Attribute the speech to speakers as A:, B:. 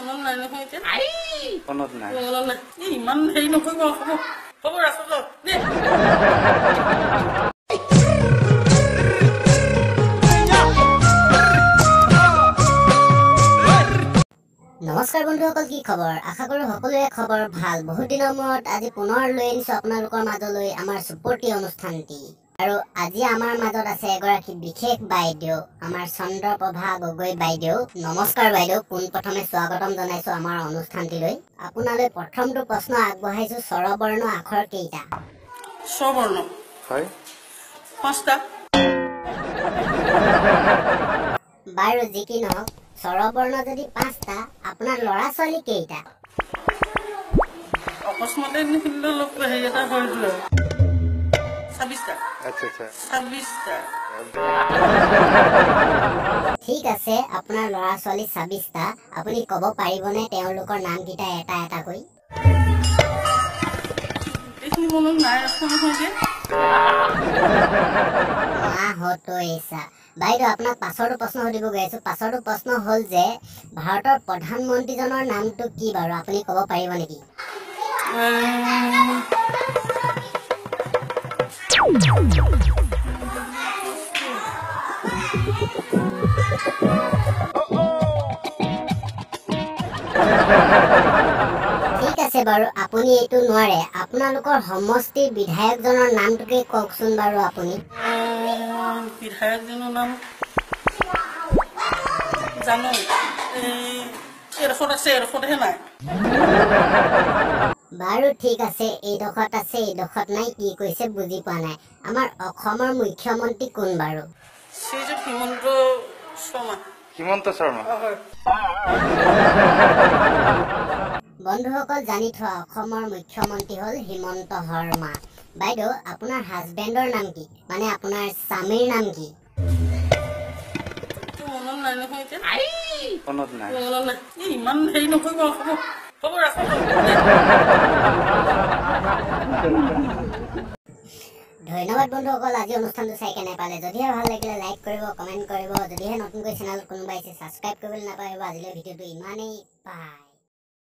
A: মনত নাই নহয় এতিয়া।
B: মনত নাই।
A: মনত নাই। এই ইমান হেৰি নকৰিব, হ'ব হ'ব, ৰাখক দেই।
C: নমস্কাৰ বন্ধুসকল, কি খবৰ? আশা কৰোঁ সকলোৰে খবৰ ভাল। বহুত দিনৰ মূৰত আজি পুনৰ লৈ আনিছোঁ আপোনালোকৰ মাজলৈ আমাৰ চুপতি অনুষ্ঠানটি। আৰু আজি আমাৰ মাজত আছে এগৰাকী বিশেষ বাইদেউ, আমাৰ চন্দ্ৰপ্ৰভা গগৈ বাইদেউ। নমস্কাৰ বাইদেউ, পোনপ্ৰথমে স্বাগতম জনাইছোঁ আমাৰ অনুষ্ঠানটিলৈ। আপোনালৈ প্ৰথমটো প্ৰশ্ন আগবঢ়াইছোঁ, স্বৰবৰ্ণ আখৰ কেইটা?
A: স্বৰবৰ্ণ
B: হয়।
A: 5টা।
C: বাৰু যি কি নহওক, স্বৰবৰ্ণ যদি 5টা, আপোনাৰ ল'ৰা ছোৱালী কেইটা?
A: অকস্মাতে সুধিলে অলপ হেৰি এটা হয়তো আৰু। 26টা।
B: আচ্ছা আচ্ছা,
A: 26টা।
C: ঠিক আছে, আপোনাৰ ল'ৰা ছোৱালী 26টা। আপুনি ক'ব পাৰিবনে তেওঁলোকৰ নামকেইটা এটা এটাকৈ?
A: এইখিনি মনত নাই ৰাখো নহয় যে।
C: মাহতইছা। বাইদেউ, আপোনাক পাছৰটো প্ৰশ্ন সুধিব গৈ আছো। পাছৰটো প্ৰশ্ন হ'ল যে ভাৰতৰ প্ৰধানমন্ত্ৰীজনৰ নামটো কি বাৰু, আপুনি ক'ব পাৰিব নেকি? ঠিক আছে বাৰু, আপুনি এইটো নোৱাৰে। আপোনালোকৰ সমষ্টিৰ বিধায়কজনৰ নামটোকে কওকচোন বাৰু আপুনি।
A: বিধায়কজনৰ নাম জানো, এই এডোখৰত আছে, এডোখৰতহে নাই।
C: বাৰু ঠিক আছে, এইডোখৰত আছে, এইডোখৰত নাই, কি কৈছে বুজি পোৱা নাই। আমাৰ অসমৰ মুখ্যমন্ত্ৰী কোন বাৰু?
A: শ্ৰীযুত হিমন্ত শৰ্মা।
B: হিমন্ত শৰ্মা।
A: হয়।
C: বন্ধুসকল জানি থোৱা, অসমৰ মুখ্যমন্ত্ৰী হ'ল হিমন্ত শৰ্মা। বাইদেউ, আপোনাৰ হাজবেণ্ডৰ নাম কি, মানে আপোনাৰ স্বামীৰ নাম কি?
A: মনত নাই নহয় এতিয়া।
B: মনত নাই।
A: মনত নাই। এই ইমান হেৰি নকৰিব, হ'ব হ'ব, ৰাখক।
C: ধন্যবাদ বন্ধুসকল, আজি অনুষ্ঠানটো চাই কেনে পালে? যদিহে ভাল লাগিলে লাইক কৰিব, কমেণ্ট কৰিব। যদিহে নতুনকৈ চেনেলত কোনোবা আহিছে ছাবস্ক্ৰাইব কৰিবলৈ নাপাহৰিব। আজিলৈ ভিডিঅ'টো ইমানেই, বাই।